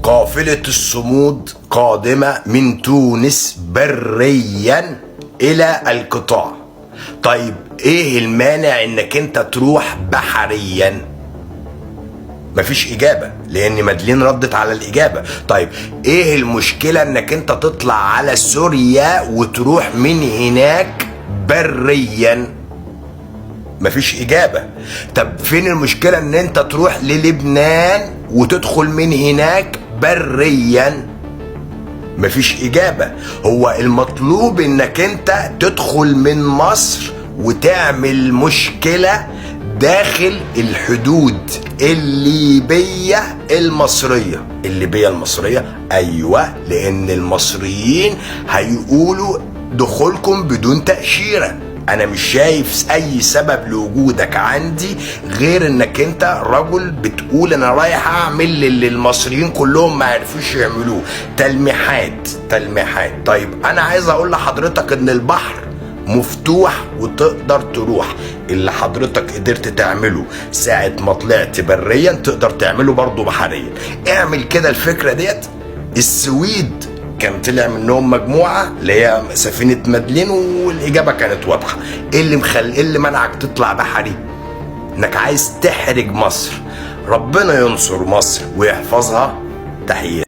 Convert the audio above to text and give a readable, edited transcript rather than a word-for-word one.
قافلة الصمود قادمة من تونس بريا إلى القطاع. طيب ايه المانع انك انت تروح بحريا؟ مفيش اجابة، لان مادلين ردت على الاجابة. طيب ايه المشكلة انك انت تطلع على سوريا وتروح من هناك بريا؟ مفيش اجابة. طب فين المشكلة ان انت تروح للبنان وتدخل من هناك بريا؟ مفيش اجابة. هو المطلوب انك انت تدخل من مصر وتعمل مشكلة داخل الحدود الليبية المصرية. الليبية المصرية، ايوه، لان المصريين هيقولوا دخولكم بدون تأشيرة. انا مش شايف اي سبب لوجودك عندي غير انك انت رجل بتقول انا رايح اعمل اللي المصريين كلهم ما عرفوش يعملوه. تلميحات تلميحات. طيب انا عايز اقول لحضرتك ان البحر مفتوح وتقدر تروح. اللي حضرتك قدرت تعمله ساعة ما طلعت بريا تقدر تعمله برضه بحريا. اعمل كده الفكرة ديت. السويد كان طلع منهم مجموعة اللي هي سفينة مادلين، والإجابة كانت واضحة. ايه اللي إيه اللي منعك تطلع بحري؟ انك عايز تحرج مصر. ربنا ينصر مصر ويحفظها. تحياتي.